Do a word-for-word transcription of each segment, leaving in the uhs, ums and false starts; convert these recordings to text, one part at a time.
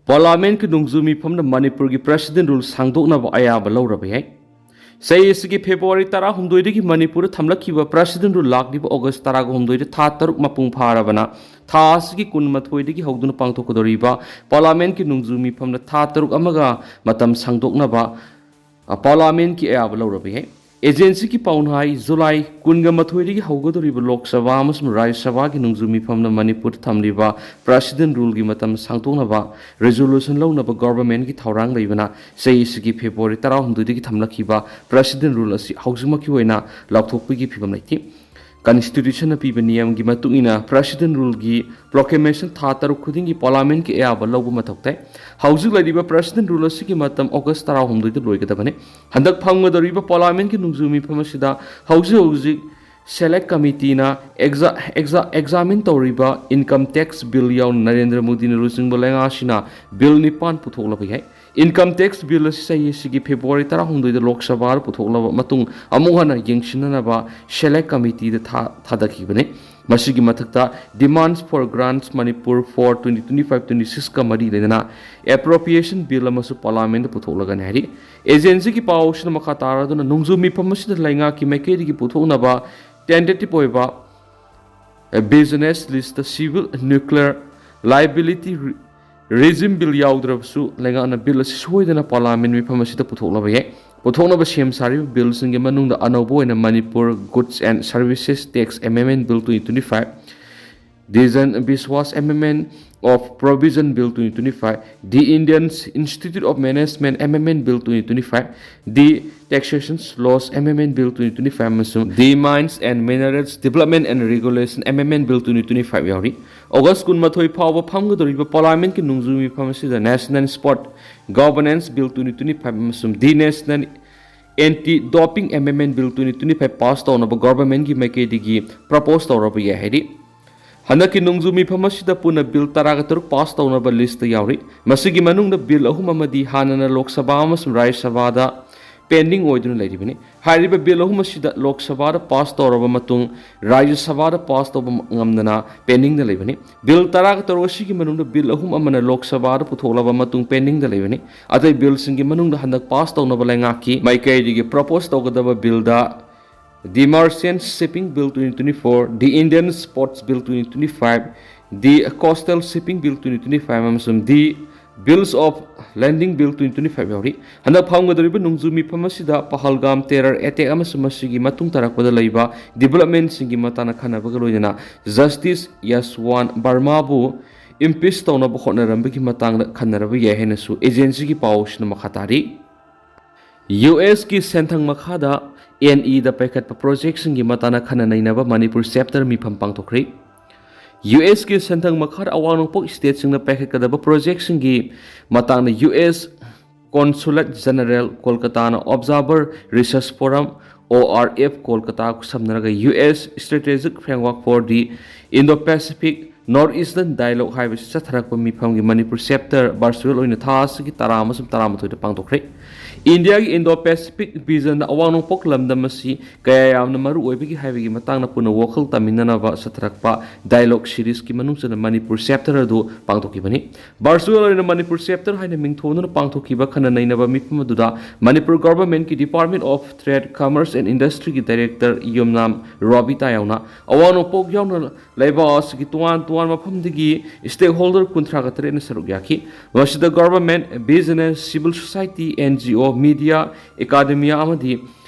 ꯄꯥꯔꯂꯥꯃꯦꯟꯠꯀꯤ ꯅꯣꯡꯖꯨ ꯃꯤꯐꯝꯅ ꯃꯅꯤꯄꯨꯔꯒꯤ president rule ꯁꯥꯡꯗꯣꯛꯅꯕ ꯑꯌꯥꯕ ꯂꯧꯔꯕ ꯌꯥꯏ꯫ ꯆꯍꯤ ꯑꯁꯤꯒꯤ ꯐꯦꯕ꯭ꯔꯨꯋꯥꯔꯤ ꯇꯔꯥꯍꯨꯝꯗꯣꯏꯗꯒꯤ ꯃꯅꯤꯄꯨꯔꯗ ꯊꯝꯂꯛꯈꯤꯕ ꯄ꯭ꯔꯦꯁꯤꯗꯦꯟꯠ ꯔꯨꯜ ꯂꯥꯛꯂꯤꯕ ꯑꯣꯒꯁ ꯇꯔꯥꯍꯨꯝꯗꯣꯏꯗ ꯊꯥ ꯇꯔꯨꯛ ꯃꯄꯨꯡ ꯐꯥꯔꯕꯅ ꯊꯥ ꯑꯁꯤꯒꯤ ꯀꯨꯟꯃꯥꯊꯣꯏꯗꯒꯤ ꯍꯧꯗꯨꯅ ꯄꯥꯡꯊꯣꯛꯀꯗꯧꯔꯤꯕ ꯄꯥꯔꯂꯥꯃꯦꯟꯠꯀꯤ ꯅꯣꯡꯖꯨ ꯃꯤꯐꯝꯅ ꯊꯥ ꯇꯔꯨꯛ ꯑꯃꯒ ꯃꯇꯝ ꯁꯥꯡꯗꯣꯛꯅꯕ, ꯑ, ꯄꯥꯔꯂꯥꯃꯦꯟꯠꯀꯤ ꯑꯌꯥꯕ ꯂꯧꯔꯕ ꯌꯥꯏ꯫ ꯑꯦꯖꯦꯟꯁꯤꯒꯤ ꯄꯥꯎꯅꯍꯥꯏ, ꯖꯨꯂꯥꯏ ꯀꯨꯟꯒ ꯃꯥꯊꯣꯏꯗꯒꯤ ꯍꯧꯒꯗꯧꯔꯤꯕ ꯂꯣꯛ ꯁꯚꯥ ꯑꯃꯁꯨꯡ ꯔꯥꯖ꯭ꯌ ꯁꯚꯥꯒꯤ ꯅꯣꯡꯖꯨ ꯃꯤꯐꯝꯅ ꯃꯅꯤꯄꯨꯔꯗ ꯊꯝꯂꯤꯕ ꯄ꯭ꯔꯦꯁꯤꯗꯦꯟꯠ ꯔꯨꯜꯒꯤ ꯃꯇꯝ ꯁꯥꯡꯗꯣꯛꯅꯕ ꯔꯤꯖꯣꯂꯨꯁꯟ ꯂꯧꯅꯕ ꯒꯣꯚꯔꯟꯃꯦꯟꯠꯀꯤ ꯊꯧꯔꯥꯡ ꯂꯩꯕꯅ ꯆꯍꯤ ꯑꯁꯤꯒꯤ ꯐꯦꯕ꯭ꯔꯨꯋꯥꯔꯤ ꯇꯔꯥꯍꯨꯝꯗꯣꯏꯗꯒꯤ ꯊꯝꯂꯛꯈꯤꯕ ꯄ꯭ꯔꯦꯁꯤꯗꯦꯟꯠ ꯔꯨꯜ ꯑꯁꯤ ꯍꯧꯖꯤꯛꯃꯛꯀꯤ ꯑꯣꯏꯅ ꯂꯥꯎꯊꯣꯛꯄꯒꯤ ꯐꯤꯕꯝ ꯂꯩꯇꯦ꯫ ꯀꯟꯁꯇꯤꯇ꯭ꯌꯨꯁꯟꯅ ꯄꯤꯕ ꯅꯤꯌꯝꯒꯤ ꯃꯇꯨꯡ ꯏꯟꯅ ꯄ꯭ꯔꯦꯁꯤꯗꯦꯟꯠ ꯔꯨꯜꯒꯤ ꯄ꯭ꯔꯣꯀ꯭ꯂꯦꯃꯦꯁꯟ ꯊꯥ ꯇꯔꯨꯛ ꯈꯨꯗꯤꯡꯒꯤ ꯄꯥꯔꯂꯥꯃꯦꯟꯠꯀꯤ ꯑꯌꯥꯕ ꯂꯧꯕ ꯃꯊꯧ ꯇꯥꯏ꯫ ꯍꯧꯖꯤꯛ ꯂꯩꯔꯤꯕ ꯄ꯭ꯔꯦꯁꯤꯗꯦꯟꯠ ꯔꯨꯜ ꯑꯁꯤꯒꯤ ꯃꯇꯝ ꯑꯣꯒꯁ ꯇꯔꯥꯍꯨꯝꯗꯣꯏꯗ ꯂꯣꯏꯒꯗꯕꯅꯤ꯫ ꯍꯟꯗꯛ ꯐꯝꯒꯗꯧꯔꯤꯕ ꯄꯥꯔꯂꯥꯃꯦꯟꯠꯀꯤ ꯅꯣꯡꯖꯨ ꯃꯤꯐꯝ ꯑꯁꯤꯗ ꯍꯧꯖꯤꯛ ꯍꯧꯖꯤꯛ ꯁꯦꯂꯦꯛ ꯀꯃꯤꯇꯤꯅ ꯑꯦꯛꯖꯥ-, ꯑꯦꯛꯖꯥ-, ꯑꯦꯛꯖꯥꯃꯤꯟ ꯇꯧꯔꯤꯕ ꯏꯟꯀꯝ ꯇꯦꯛꯁ ꯕꯤꯜ ꯌꯥꯎꯅ ꯅꯔꯦꯟꯗ꯭ꯔ ꯃꯣꯗꯤꯅ ꯂꯨꯆꯤꯡꯕ ꯂꯩꯉꯥꯛ ꯑꯁꯤꯅ ꯕꯤꯜ ꯅꯤꯄꯥꯟ ꯄꯨꯊꯣꯛꯂꯕ ꯌꯥꯏ꯫ ꯏꯟꯀꯝ ꯇꯦꯛꯁ ꯕꯤꯜ ꯑꯁꯤ ꯆꯍꯤ ꯑꯁꯤꯒꯤ ꯐꯦꯕ꯭ꯔꯨꯋꯥꯔꯤ ꯇꯔꯥꯍꯨꯝꯗꯣꯏꯗ ꯂꯣꯛ ꯁꯚꯥꯗ ꯄꯨꯊꯣꯛꯂꯕ ꯃꯇꯨꯡ ꯑꯃꯨꯛ ꯍꯟꯅ ꯌꯦꯡꯁꯤꯟꯅꯅꯕ ꯁꯦꯂꯦꯛ ꯀꯃꯤꯇꯤꯗ ꯊꯥ-, ꯊꯥꯗꯈꯤꯕꯅꯤ꯫ ꯃꯁꯤꯒꯤ ꯃꯊꯛꯇ Demands for Grants Manipur for twenty twenty-five twenty-six ꯀ ꯃꯔꯤ ꯂꯩꯅꯅ ꯑꯦꯄ꯭ꯔꯣꯄ꯭ꯔꯤꯌꯦꯁꯟ ꯕꯤꯜ ꯑꯃꯁꯨ ꯄꯥꯔꯂꯥꯃꯦꯟꯠꯇ ꯄꯨꯊꯣꯛꯂꯒꯅꯤ ꯍꯥꯏꯔꯤ꯫ ꯑꯦꯖꯦꯟꯁꯤꯒꯤ ꯄꯥꯎꯁꯤꯅ ꯃꯈꯥ ꯇꯥꯔꯗꯨꯅ ꯅꯣꯡꯖꯨ ꯃꯤꯐꯝ ꯑꯁꯤꯗ ꯂꯩꯉꯥꯛꯀꯤ ꯃꯥꯏꯀꯩꯗꯒꯤ ꯄꯨꯊꯣꯛꯅꯕ ꯇꯦꯟꯇꯦꯇꯤꯚ ꯑꯣꯏꯕ business list civil nuclear liability regime bill ꯌꯥꯎꯗ꯭ꯔꯕꯁꯨ ꯂꯩꯉꯥꯛꯅ ꯕꯤꯜ ꯑꯁꯤ ꯁꯣꯏꯗꯅ ꯄꯥꯔꯂꯥꯃꯦꯟꯠ ꯃꯤꯐꯝ ꯑꯁꯤꯗ ꯄꯨꯊꯣꯛꯂꯕ ꯌꯥꯏ꯫ ꯄꯨꯊꯣꯛꯅꯕ ꯁꯦꯝ ꯁꯥꯔꯤꯕ ꯕꯤꯜꯁꯤꯡꯒꯤ ꯃꯅꯨꯡꯗ ꯑꯅꯧꯕ ꯑꯣꯏꯅ Manipur Goods and Services Tax Amendment Bill twenty twenty-five, the Jan Vishwas Amendment of Provision Bill twenty twenty-five, the Indian Institute of Management Amendment Bill twenty twenty-five, the Taxation Laws Amendment Bill twenty twenty-five ꯑꯃꯁꯨꯡ the Mines and Minerals Development and Regulation Amendment Bill twenty twenty-five ꯌꯥꯎꯔꯤ꯫ August ꯀꯨꯟꯃꯥꯊꯣꯏ ꯐꯥꯎꯕ ꯐꯝꯒꯗꯧꯔꯤꯕ ꯄꯥꯔꯂꯥꯃꯦꯟꯠꯀꯤ ꯅꯣꯡꯖꯨ ꯃꯤꯐꯝ ꯑꯁꯤꯗ National Sport Governance Bill twenty twenty-five ꯑꯃꯁꯨꯡ the National Anti Doping Amendment Bill twenty twenty-five pass ꯇꯧꯅꯕ ꯒꯣꯚꯔꯟꯃꯦꯟꯠꯀꯤ ꯃꯥꯏꯀꯩꯗꯒꯤ ꯄ꯭ꯔꯄꯣꯖ ꯇꯧꯔꯕ ꯌꯥꯏ ꯍꯥꯏꯔꯤ꯫ ꯍꯟꯗꯛꯀꯤ ꯅꯣꯡꯖꯨ ꯃꯤꯐꯝ ꯑꯁꯤꯗ ꯄꯨꯟꯅ ꯕꯤꯜ ꯇꯔꯥꯒ ꯇꯔꯨꯛ ꯄꯥꯁ ꯇꯧꯅꯕ ꯂꯤꯁꯇ ꯌꯥꯎꯔꯤ꯫ ꯃꯁꯤꯒꯤ ꯃꯅꯨꯡꯗ ꯕꯤꯜ ꯑꯍꯨꯝ ꯑꯃꯗꯤ ꯍꯥꯟꯅꯅ ꯂꯣꯛ ꯁꯚꯥ ꯑꯃꯁꯨꯡ ꯔꯥꯖ꯭ꯌ ꯁꯚꯥꯗ ꯄꯦꯟꯗꯤꯡ ꯑꯣꯏꯗꯨꯅ ꯂꯩꯔꯤꯕꯅꯤ꯫ ꯍꯥꯏꯔꯤꯕ ꯕꯤꯜ ꯑꯍꯨꯝ ꯑꯁꯤꯗ ꯂꯣꯛ ꯁꯚꯥꯗ ꯄꯥꯁ ꯇꯧꯔꯕ ꯃꯇꯨꯡ ꯔꯥꯖ꯭ꯌ ꯁꯚꯥꯗ ꯄꯥꯁ ꯇꯧꯕ ꯉꯝꯗꯅ ꯄꯦꯟꯗꯤꯡꯗ ꯂꯩꯕꯅꯤ꯫ ꯕꯤꯜ ꯇꯔꯥꯒ ꯇꯔꯨꯛ ꯑꯁꯤꯒꯤ ꯃꯅꯨꯡꯗ ꯕꯤꯜ ꯑꯍꯨꯝ ꯑꯃꯅ ꯂꯣꯛ ꯁꯚꯥꯗ ꯄꯨꯊꯣꯛꯂꯕ ꯃꯇꯨꯡ ꯄꯦꯟꯗꯤꯡꯗ ꯂꯩꯕꯅꯤ꯫ ꯑꯇꯩ ꯕꯤꯜꯁꯤꯡꯒꯤ ꯃꯅꯨꯡꯗ ꯍꯟꯗꯛ ꯄꯥꯁ ꯇꯧꯅꯕ ꯂꯩꯉꯥꯛꯀꯤ ꯃꯥꯏꯀꯩꯗꯒꯤ ꯄ꯭ꯔꯣꯄꯣꯁ ꯇꯧꯒꯗꯕ build The Merchant Shipping Bill twenty twenty-four, The Indian Ports Bill twenty twenty-five, The Coastal Shipping Bill twenty twenty-five ꯑꯃꯁꯨꯡ The Bills of Lading Bill twenty twenty-five ꯌꯥꯎꯔꯤ꯫ ꯍꯟꯗꯛ ꯐꯝꯒꯗꯧꯔꯤꯕ ꯅꯣꯡꯖꯨ ꯃꯤꯐꯝ ꯑꯁꯤꯗ ꯄꯍꯜꯒꯥꯝ terror attack ꯑꯃꯁꯨꯡ ꯃꯁꯤꯒꯤ ꯃꯇꯨꯡ ꯇꯥꯔꯛꯄꯗ ꯂꯩꯕ developmentꯁꯤꯡꯒꯤ ꯃꯇꯥꯡꯗ ꯈꯟꯅꯕꯒ ꯂꯣꯏꯅꯅ Justice ꯌꯥꯁꯋꯥꯟ ꯕꯔꯃꯥꯕꯨ impeach ꯇꯧꯅꯕ ꯍꯣꯠꯅꯔꯝꯕꯒꯤ ꯃꯇꯥꯡꯗ ꯈꯟꯅꯔꯕ ꯌꯥꯏ ꯍꯥꯏꯅꯁꯨ agencyꯒꯤ ꯄꯥꯎꯁꯤꯅ ꯃꯈꯥ ꯇꯥꯔꯤ꯫ USꯀꯤ ꯁꯦꯟꯊꯪ ꯃꯈꯥꯗ NEꯗ ꯄꯥꯏꯈꯠꯄ projectꯁꯤꯡꯒꯤ ꯃꯇꯥꯡꯗ ꯈꯟꯅ ꯅꯩꯅꯕ ꯃꯅꯤꯄꯨꯔ chapter ꯃꯤꯐꯝ ꯄꯥꯡꯊꯣꯛꯈ꯭ꯔꯤ꯫ USꯀꯤ ꯁꯦꯟꯊꯪ ꯃꯈꯥꯗ ꯑꯋꯥꯡ ꯅꯣꯡꯄꯣꯛ stateꯁꯤꯡꯅ ꯄꯥꯏꯈꯠꯀꯗꯕ projectꯁꯤꯡꯒꯤ ꯃꯇꯥꯡꯗ US Consulate General ꯀꯣꯜꯀꯇꯥꯅ Observer Research Forum, ORF Kolkata ꯈꯨꯠꯁꯝꯅꯔꯒ US Strategic Framework for the Indo-Pacific North Eastern Dialogue ꯍꯥꯏꯕꯁꯤ ꯆꯠꯊꯔꯛꯄ ꯃꯤꯐꯝꯒꯤ ꯃꯅꯤꯄꯨꯔ chapter virtual ꯑꯣꯏꯅ ꯊꯥ ꯑꯁꯤꯒꯤ ꯇꯔꯥ ꯑꯃꯁꯨꯡ ꯇꯔꯥꯃꯥꯊꯣꯏꯗ ꯄꯥꯡꯊꯣꯛꯈ꯭ꯔꯦ꯫ ꯏꯟꯗꯤꯌꯥꯒꯤ Indo-Pacific visionꯗ ꯑꯋꯥꯡ ꯅꯣꯡꯄꯣꯛ ꯂꯝꯗꯝ ꯑꯁꯤ ꯀꯌꯥ ꯌꯥꯝꯅ ꯃꯔꯨ ꯑꯣꯏꯕꯒꯦ ꯍꯥꯏꯕꯒꯤ ꯃꯇꯥꯡꯗ ꯄꯨꯟꯅ ꯋꯥꯈꯜ ꯇꯥꯃꯤꯟꯅꯅꯕ ꯆꯠꯊꯔꯛꯄ dialogue seriesꯀꯤ ꯃꯅꯨꯡ ꯆꯟꯅ ꯃꯅꯤꯄꯨꯔ chapter ꯑꯗꯨ ꯄꯥꯡꯊꯣꯛꯈꯤꯕꯅꯤ꯫ Virtual ꯑꯣꯏꯅ ꯃꯅꯤꯄꯨꯔ chapter ꯍꯥꯏꯅ ꯃꯤꯡꯊꯣꯟꯗꯨꯅ ꯄꯥꯡꯊꯣꯛꯈꯤꯕ ꯈꯟꯅ ꯅꯩꯅꯕ ꯃꯤꯐꯝ ꯑꯗꯨꯗ Manipur governmentꯀꯤ Department of Trade, Commerce and Industryꯒꯤ director ꯌꯨꯝꯅꯥꯝ ꯔꯣꯕꯤꯇꯥ ꯌꯥꯎꯅ ꯑꯋꯥꯡ ꯅꯣꯡꯄꯣꯛ ꯌꯥꯎꯅ ꯂꯩꯕꯥꯛ ꯑꯁꯤꯒꯤ ꯇꯣꯉꯥꯟ ꯇꯣꯉꯥꯟꯕ ꯃꯐꯝꯗꯒꯤ stakeholder ꯀꯨꯟꯊ꯭ꯔꯥꯒ ꯇꯔꯦꯠꯅ ꯁꯔꯨꯛ ꯌꯥꯈꯤ꯫ ꯃꯁꯤꯗ government, business, civil society, NGO, media, academia ꯑꯃꯗꯤ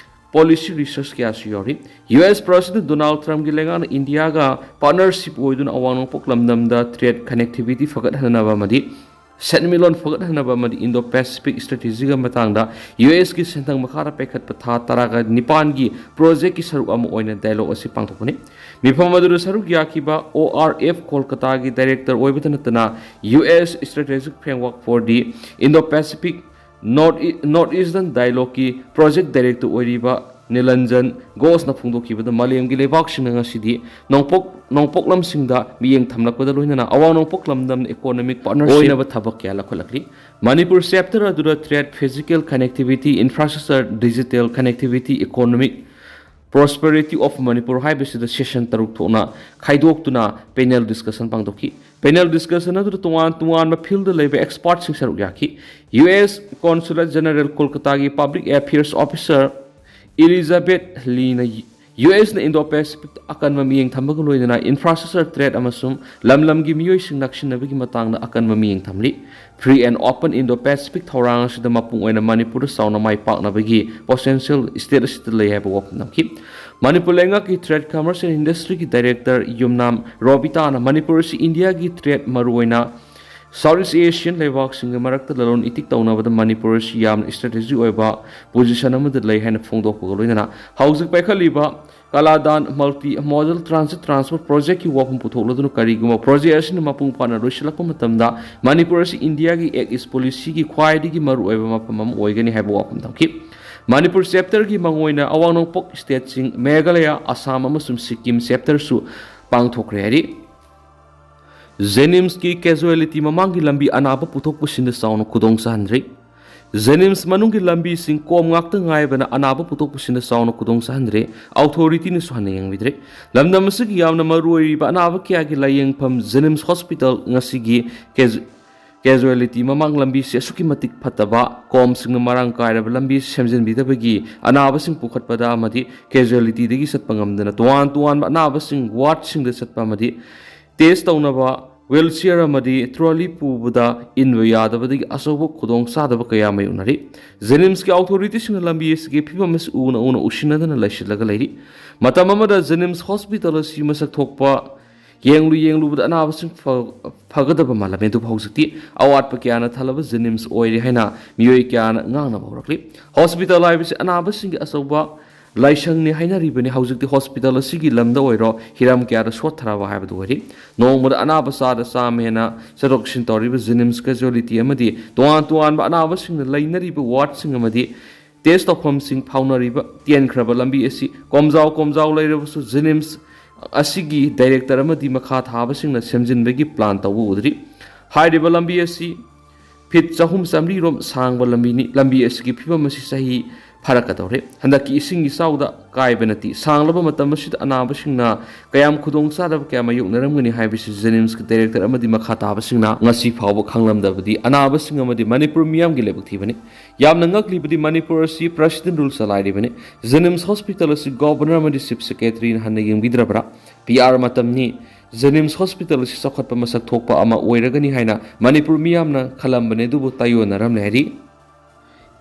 policy research ꯀꯌꯥꯁꯨ ꯌꯥꯎꯔꯤ꯫ US President Donald Trumpꯀꯤ ꯂꯩꯉꯥꯛꯅ ꯏꯟꯗꯤꯌꯥꯒ partnership ꯑꯣꯏꯗꯨꯅ ꯑꯋꯥꯡ ꯅꯣꯡꯄꯣꯛ ꯂꯝꯗꯝꯗ trade connectivity ꯐꯒꯠꯍꯟꯅꯕ ꯑꯃꯗꯤ ꯁꯦꯟꯃꯤꯠꯂꯣꯟ ꯐꯒꯠꯍꯟꯅꯕ ꯑꯃꯗꯤ Indo-Pacific strategyꯒꯤ ꯃꯇꯥꯡꯗ USꯀꯤ ꯁꯦꯟꯊꯪ ꯃꯈꯥꯗ ꯄꯥꯏꯈꯠꯄ ꯊꯥ ꯇꯔꯥꯒ ꯅꯤꯄꯥꯟꯒꯤ projectꯀꯤ ꯁꯔꯨꯛ ꯑꯃ ꯑꯣꯏꯅ dialogue ꯑꯁꯤ ꯄꯥꯡꯊꯣꯛꯄꯅꯤ꯫ ꯃꯤꯐꯝ ꯑꯗꯨꯗ ꯁꯔꯨꯛ ꯌꯥꯈꯤꯕ ORF ꯀꯣꯜꯀꯇꯥꯒꯤ director ꯑꯣꯏꯕꯇ ꯅꯠꯇꯅ US Strategic Framework for the Indo-Pacific North, North Eastern Dialogueꯀꯤ project director ꯑꯣꯏꯔꯤꯕ ꯅꯤꯂꯟꯖꯟ ꯘꯣꯁꯅ ꯐꯣꯡꯗꯣꯛꯈꯤꯕꯗ, ꯃꯥꯂꯦꯝꯒꯤ ꯂꯩꯕꯥꯛꯁꯤꯡꯅ ꯉꯁꯤꯗꯤ ꯅꯣꯡꯄꯣꯛ ꯅꯣꯡꯄꯣꯛ ꯂꯝꯁꯤꯡꯗ ꯃꯤꯠꯌꯦꯡ ꯊꯝꯂꯛꯄꯗ ꯂꯣꯏꯅꯅ ꯑꯋꯥꯡ ꯅꯣꯡꯄꯣꯛ ꯂꯝꯗꯝꯅ economic partnership ꯑꯣꯏꯅꯕ ꯊꯕꯛ ꯀꯌꯥ ꯂꯧꯈꯠꯂꯛꯂꯤ꯫ ꯃꯅꯤꯄꯨꯔ chapter ꯑꯗꯨꯗ trade, physical connectivity, infrastructure, digital connectivity, economic prosperity of Manipur ꯍꯥꯏꯕꯁꯤꯗ session ꯇꯔꯨꯛ ꯊꯣꯛꯅ ꯈꯥꯏꯗꯣꯛꯇꯨꯅ panel discussion ꯄꯥꯡꯊꯣꯛꯈꯤ꯫ Panel discussion ꯑꯗꯨꯗ ꯇꯣꯉꯥꯟ ꯇꯣꯉꯥꯟꯕ field ꯂꯩꯕ expertꯁꯤꯡ ꯁꯔꯨꯛ ꯌꯥꯈꯤ꯫ U S Consulate General ꯀꯣꯜꯀꯇꯥꯒꯤ Public Affairs Officer ꯏꯂꯤꯖꯥꯕꯦꯊ ꯂꯤꯅ U S ꯅ Indo-Pacific ꯑꯀꯟꯕ ꯃꯤꯠꯌꯦꯡ ꯊꯝꯕꯒ ꯂꯣꯏꯅꯅ infrastructure, trade ꯑꯃꯁꯨꯡ ꯂꯝ ꯂꯝꯒꯤ ꯃꯤꯑꯣꯏꯁꯤꯡ ꯅꯛꯁꯤꯟꯅꯕꯒꯤ ꯃꯇꯥꯡꯗ ꯑꯀꯟꯕ ꯃꯤꯠꯌꯦꯡ ꯊꯝꯂꯤ꯫ Free and open Indo-Pacific ꯊꯧꯔꯥꯡ ꯑꯁꯤꯗ ꯃꯄꯨꯡ ꯑꯣꯏꯅ ꯃꯅꯤꯄꯨꯔꯗ ꯆꯥꯎꯅ ꯃꯥꯏ ꯄꯥꯛꯅꯕꯒꯤ potential state ꯑꯁꯤꯗ ꯂꯩ ꯍꯥꯏꯕ ꯋꯥꯐꯝ ꯊꯝꯈꯤ꯫ ꯃꯅꯤꯄꯨꯔ ꯂꯩꯉꯥꯛꯀꯤ Trade, Commerce and Industryꯒꯤ Director ꯌꯨꯝꯅꯥꯝ ꯔꯣꯕꯤꯇꯥꯅ ꯃꯅꯤꯄꯨꯔ ꯑꯁꯤ ꯏꯟꯗꯤꯌꯥꯒꯤ trade, ꯃꯔꯨꯑꯣꯏꯅ South East Asian ꯂꯩꯕꯥꯛꯁꯤꯡꯒ ꯃꯔꯛꯇ ꯂꯂꯣꯟ ꯏꯇꯤꯛ ꯇꯧꯅꯕꯗ ꯃꯅꯤꯄꯨꯔ ꯑꯁꯤ ꯌꯥꯝꯅ strategy ꯑꯣꯏꯕ position ꯑꯃꯗ ꯂꯩ ꯍꯥꯏꯅ ꯐꯣꯡꯗꯣꯛꯄꯒ ꯂꯣꯏꯅꯅ ꯍꯧꯖꯤꯛ ꯄꯥꯏꯈꯠꯂꯤꯕ ꯀꯂꯥꯗꯥꯟ Multi Modal Transit Transport Projectꯀꯤ ꯋꯥꯐꯝ ꯄꯨꯊꯣꯛꯂꯗꯨꯅ, ꯀꯔꯤꯒꯨꯝꯕ project ꯑꯁꯤꯅ ꯃꯄꯨꯡ ꯐꯥꯅ ꯂꯣꯏꯁꯤꯜꯂꯛꯄ ꯃꯇꯝꯗ ꯃꯅꯤꯄꯨꯔ ꯑꯁꯤ ꯏꯟꯗꯤꯌꯥꯒꯤ Act East Policyꯒꯤ ꯈ꯭ꯋꯥꯏꯗꯒꯤ ꯃꯔꯨꯑꯣꯏꯕ ꯃꯐꯝ ꯑꯃ ꯑꯣꯏꯒꯅꯤ ꯍꯥꯏꯕ ꯋꯥꯐꯝ ꯊꯝꯈꯤ꯫ ꯃꯅꯤꯄꯨꯔ chapterꯒꯤ ꯃꯉꯣꯏꯅ ꯑꯋꯥꯡ ꯅꯣꯡꯄꯣꯛ stateꯁꯤꯡ ꯃꯦꯘꯥꯂꯌꯥ, ꯑꯁꯥꯝ ꯑꯃꯁꯨꯡ ꯁꯤꯛꯀꯤꯝ chapterꯁꯨ ꯄꯥꯡꯊꯣꯛꯈ꯭ꯔꯦ ꯍꯥꯏꯔꯤ꯫ JNIMSꯀꯤ casualty ꯃꯃꯥꯡꯒꯤ ꯂꯝꯕꯤ ꯑꯅꯥꯕ ꯄꯨꯊꯣꯛ ꯄꯨꯁꯤꯟꯗ ꯆꯥꯎꯅ ꯈꯨꯗꯣꯡ ꯆꯥꯍꯟꯗ꯭ꯔꯤ꯫ JNIMS ꯃꯅꯨꯡꯒꯤ ꯂꯝꯕꯤꯁꯤꯡ ꯀꯣꯝ ꯉꯥꯛꯇ ꯉꯥꯏꯕꯅ ꯑꯅꯥꯕ ꯄꯨꯊꯣꯛ ꯄꯨꯁꯤꯟꯗ ꯆꯥꯎꯅ ꯈꯨꯗꯣꯡ ꯆꯥꯍꯟꯗ꯭ꯔꯦ꯫ Authorityꯅꯁꯨ ꯍꯟꯅ ꯌꯦꯡꯕꯤꯗ꯭ꯔꯦ꯫ ꯂꯝꯗꯝ ꯑꯁꯤꯒꯤ ꯌꯥꯝꯅ ꯃꯔꯨꯑꯣꯏꯔꯤꯕ ꯑꯅꯥꯕ ꯀꯌꯥꯒꯤ ꯂꯥꯌꯦꯡꯐꯝ JNIMS Hospital ꯉꯁꯤꯒꯤ casualty ꯃꯃꯥꯡ ꯂꯝꯕꯤꯁꯤ ꯑꯁꯨꯛꯀꯤ ꯃꯇꯤꯛ ꯐꯠꯇꯕ, ꯀꯣꯝꯁꯤꯡꯅ ꯃꯔꯥꯡ ꯀꯥꯏꯔꯕ ꯂꯝꯕꯤ ꯁꯦꯝꯖꯤꯟꯕꯤꯗꯕꯒꯤ ꯑꯅꯥꯕꯁꯤꯡ ꯄꯨꯈꯠꯄꯗ ꯑꯃꯗꯤ casualtyꯗꯒꯤ ꯆꯠꯄ ꯉꯝꯗꯅ ꯇꯣꯉꯥꯟ ꯇꯣꯉꯥꯟꯕ ꯑꯅꯥꯕꯁꯤꯡ wardꯁꯤꯡꯗ ꯆꯠꯄ ꯑꯃꯗꯤ test ꯇꯧꯅꯕ wheelchair ꯑꯃꯗꯤ trolley ꯄꯨꯕꯗ ꯏꯟꯕ ꯌꯥꯗꯕꯗꯒꯤ ꯑꯆꯧꯕ ꯈꯨꯗꯣꯡꯆꯥꯗꯕ ꯀꯌꯥ ꯃꯥꯌꯣꯛꯅꯔꯤ꯫ JNIMSꯀꯤ authorityꯁꯤꯡꯅ ꯂꯝꯕꯤ ꯑꯁꯤꯒꯤ ꯐꯤꯕꯝ ꯑꯁꯤ ꯎꯅ ꯎꯅ ꯎꯁꯤꯟꯅꯗꯅ ꯂꯩꯁꯤꯜꯂꯒ ꯂꯩꯔꯤ꯫ ꯃꯇꯝ ꯑꯃꯗ JNIMS Hospital ꯑꯁꯤ ꯃꯁꯛ ꯊꯣꯛꯄ ꯌꯦꯡꯂꯨ ꯌꯦꯡꯂꯨꯕꯗ ꯑꯅꯥꯕꯁꯤꯡ ꯐ-, ꯐꯒꯗꯕ ꯃꯥꯜꯂꯝꯃꯤ, ꯑꯗꯨꯕꯨ ꯍꯧꯖꯤꯛꯇꯤ ꯑꯋꯥꯠꯄ ꯀꯌꯥꯅ ꯊꯜꯂꯕ JNIMS ꯑꯣꯏꯔꯦ ꯍꯥꯏꯅ ꯃꯤꯑꯣꯏ ꯀꯌꯥꯅ ꯉꯥꯡꯅꯕ ꯍꯧꯔꯛꯂꯤ꯫ Hospital ꯍꯥꯏꯕꯁꯤ ꯑꯅꯥꯕꯁꯤꯡꯒꯤ ꯑꯆꯧꯕ ꯂꯥꯏꯁꯪꯅꯤ ꯍꯥꯏꯅꯔꯤꯕꯅꯤ꯫ ꯍꯧꯖꯤꯛꯇꯤ hospital ꯑꯁꯤꯒꯤ ꯂꯝꯗ ꯑꯣꯏꯔꯣ ꯍꯤꯔꯝ ꯀꯌꯥꯗ ꯁꯣꯠꯊꯔꯕ ꯍꯥꯏꯕꯗꯨ ꯑꯣꯏꯔꯤ꯫ ꯅꯣꯡꯃꯗ ꯑꯅꯥꯕ ꯆꯥꯗ ꯆꯥꯝꯃ ꯍꯦꯟꯅ ꯆꯠꯊꯣꯛ ꯆꯠꯁꯤꯟ ꯇꯧꯔꯤꯕ JNIMS casualty ꯑꯃꯗꯤ ꯇꯣꯉꯥꯟ ꯇꯣꯉꯥꯟꯕ ꯑꯅꯥꯕꯁꯤꯡꯅ ꯂꯩꯅꯔꯤꯕ wardꯁꯤꯡ ꯑꯃꯗꯤ ꯇꯦꯁ ꯇꯧꯐꯝꯁꯤꯡ ꯐꯥꯎꯅꯔꯤꯕ ꯇꯦꯟꯈ꯭ꯔꯕ ꯂꯝꯕꯤ ꯑꯁꯤ ꯀꯣꯝꯖꯥꯎ ꯀꯣꯝꯖꯥꯎ ꯂꯩꯔꯕꯁꯨ ꯖꯦꯅꯤꯝꯁ ꯑꯁꯤꯒꯤ ꯗꯥꯏꯔꯦꯛꯇꯔ ꯑꯃꯗꯤ ꯃꯈꯥ ꯊꯥꯕꯁꯤꯡꯅ ꯁꯦꯝꯖꯤꯟꯕꯒꯤ ꯄ꯭ꯂꯥꯟ ꯇꯧꯕ ꯎꯗ꯭ꯔꯤ꯫ ꯍꯥꯏꯔꯤꯕ ꯂꯝꯕꯤ ꯑꯁꯤ ꯐꯤꯠ ꯆꯍꯨꯝ ꯆꯥꯃꯔꯤꯔꯣꯝ ꯁꯥꯡꯕ ꯂꯝꯕꯤꯅꯤ꯫ ꯂꯝꯕꯤ ꯑꯁꯤꯒꯤ ꯐꯤꯕꯝ ꯑꯁꯤ ꯆꯍꯤ ꯐꯥꯔꯛꯀꯗꯧꯔꯦ꯫ ꯍꯟꯗꯛꯀꯤ ꯏꯁꯤꯡ ꯏꯆꯥꯎꯗ ꯀꯥꯏꯕ ꯅꯠꯇꯦ꯫ ꯁꯥꯡꯂꯕ ꯃꯇꯝ ꯑꯁꯤꯗ ꯑꯅꯥꯕꯁꯤꯡꯅ ꯀꯌꯥꯝ ꯈꯨꯗꯣꯡ ꯆꯥꯗꯕ ꯀꯌꯥ ꯃꯥꯌꯣꯛꯅꯔꯝꯒꯅꯤ ꯍꯥꯏꯕꯁꯤ ꯖꯦꯅꯤꯝꯁꯀꯤ ꯗꯥꯏꯔꯦꯛꯇꯔ ꯑꯃꯗꯤ ꯃꯈꯥ ꯇꯥꯕꯁꯤꯡꯅ ꯉꯁꯤ ꯐꯥꯎꯕ ꯈꯪꯂꯝꯗꯕꯗꯤ ꯑꯅꯥꯕꯁꯤꯡ ꯑꯃꯗꯤ ꯃꯅꯤꯄꯨꯔ ꯃꯤꯌꯥꯝꯒꯤ ꯂꯥꯏꯕꯛ ꯊꯤꯕꯅꯤ꯫ ꯌꯥꯝꯅ ꯉꯛꯂꯤꯕꯗꯤ ꯃꯅꯤꯄꯨꯔ ꯑꯁꯤ ꯄ꯭ꯔꯁꯤꯗꯦꯟ ꯔꯨꯜ ꯆꯂꯥꯏꯔꯤꯕꯅꯤ꯫ ꯖꯦꯅꯤꯝꯁ ꯍꯣꯁꯄꯤꯇꯥꯜ ꯑꯁꯤ ꯒꯣꯕꯔꯅꯔ ꯑꯃꯗꯤ ꯆꯤꯐ ꯁꯦꯀ꯭ꯔꯦꯇꯔꯤꯅ ꯍꯟꯅ ꯌꯦꯡꯕꯤꯗ꯭ꯔꯕ꯭ꯔꯥ? ꯄꯤ ꯑꯥꯔ ꯃꯇꯝꯅꯤ꯫ ꯖꯦꯅꯤꯝꯁ ꯍꯣꯁꯄꯤꯇꯥꯜ ꯑꯁꯤ ꯆꯥꯎꯈꯠꯄ ꯃꯁꯛ ꯊꯣꯛꯄ ꯑꯃ ꯑꯣꯏꯔꯒꯅꯤ ꯍꯥꯏꯅ ꯃꯅꯤꯄꯨꯔ ꯃꯤꯌꯥꯝꯅ ꯈꯜꯂꯝꯕꯅꯤ, ꯑꯗꯨꯕꯨ ꯇꯥꯏꯑꯣꯟꯅꯔꯝꯂꯦ ꯍꯥꯏꯔꯤ꯫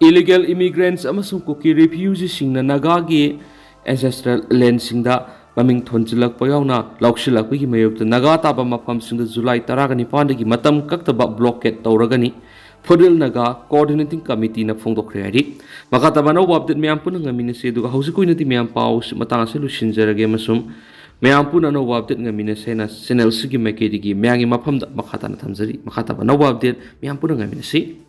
ꯏꯂꯤꯒꯦꯜ ꯏꯃꯤꯒ꯭ꯔꯦꯟꯠꯁ ꯑꯃꯁꯨꯡ ꯀꯨꯀꯤ ꯔꯤꯐ꯭ꯌꯨꯖꯤꯁꯤꯡꯅ ꯅꯥꯒꯥꯒꯤ ꯑꯦꯟꯁꯦꯁꯇ꯭ꯔꯦꯜ ꯂꯦꯟꯁꯤꯡꯗ ꯃꯃꯤꯡ ꯊꯣꯟꯖꯤꯜꯂꯛꯄ ꯌꯥꯎꯅ ꯂꯧꯁꯤꯜꯂꯛꯄꯒꯤ ꯃꯥꯌꯣꯛꯇ ꯅꯥꯒꯥ ꯇꯥꯕ ꯃꯐꯝꯁꯤꯡꯗ ꯖꯨꯂꯥꯏ ꯇꯔꯥꯒ ꯅꯤꯄꯥꯟꯗꯒꯤ ꯃꯇꯝ ꯀꯛꯇꯕ ꯕ꯭ꯂꯣꯀꯦꯠ ꯇꯧꯔꯒꯅꯤ꯫ ꯐꯨꯔꯤꯜ ꯅꯥꯒꯥ ꯀꯣꯑꯣꯔꯗꯤꯅꯦꯇꯤꯡ ꯀꯃꯤꯇꯤꯅ ꯐꯣꯡꯗꯣꯛꯈ꯭ꯔꯦ ꯍꯥꯏꯔꯤ꯫ ꯃꯈꯥ ꯇꯥꯕ ꯑꯅꯧꯕ ꯑꯞꯗꯦꯠ ꯃꯌꯥꯝ ꯄꯨꯟꯅ ꯉꯥꯏꯃꯤꯟꯅꯁꯤ, ꯑꯗꯨꯒ ꯍꯧꯖꯤꯛꯀꯤ ꯑꯣꯏꯅꯗꯤ ꯃꯌꯥꯝ ꯄꯥꯎ ꯑꯁꯤ ꯃꯇꯥꯡ ꯑꯁꯤ ꯂꯣꯏꯁꯤꯟꯖꯔꯒꯦ ꯑꯃꯁꯨꯡ ꯃꯌꯥꯝ ꯄꯨꯟꯅ ꯑꯅꯧꯕ ꯑꯞꯗꯦꯠ ꯉꯥꯏꯃꯤꯟꯅꯁꯦ ꯍꯥꯏꯅ ꯆꯦꯅꯦꯜꯁꯤꯒꯤ ꯃꯥꯏꯀꯩꯗꯒꯤ ꯃꯌꯥꯝꯒꯤ ꯃꯐꯝꯗ ꯃꯈꯥ ꯇꯥꯅ ꯊꯝꯖꯔꯤ꯫ ꯃꯈꯥ ꯇꯥꯕ ꯑꯅꯧꯕ ꯑꯞꯗꯦꯠ ꯃꯌꯥꯝ ꯄꯨꯟꯅ ꯉꯥꯏꯃꯤꯟꯅꯁꯤ꯫